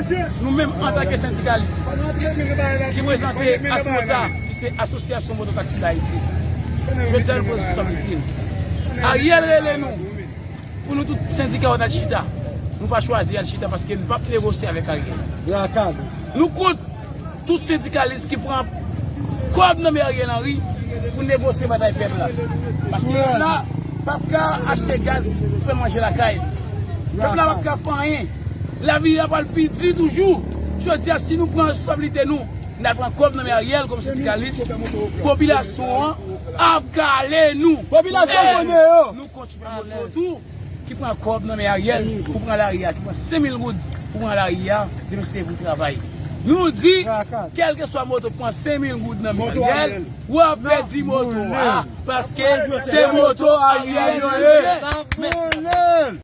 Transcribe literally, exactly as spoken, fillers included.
Nou menm antanke sendikalis ki prezante ASMOTA, ki se Asosyasyon Mototaksi Dayiti, jodi a nou pran responsablite n. Ariel rele nou pou nou tout sendika yo t al chita. Nou pa chwazi al chita paske nou p ap negosye avèk Ariel. Nou kont tout sendikalis ki pran kòb nan men Ariel Henry pou negosye batay pèp la. Paske pèp la p ap ka achte gaz pou fè manje lakay. Pèp la p ap ka fè anyen. Lavi a pral pi di toujou. Jodi a, si nou pran responsablite nou, n a pran kòb nan men Ariel kòm sendikalis, popilasyon an ap kale nou. Popilasyon konnen yo. Nou kont chofè moto tou ki pran kòb nan men Ariel pou pran lari a, ki pran senk mil goud pou pran lari a, demen se pou travay. Nou di, kèlkeswa moto pran senk mil goud nan men Ariel, w ap pèdi moto a, paske se moto Ariel yo ye. Mèsi.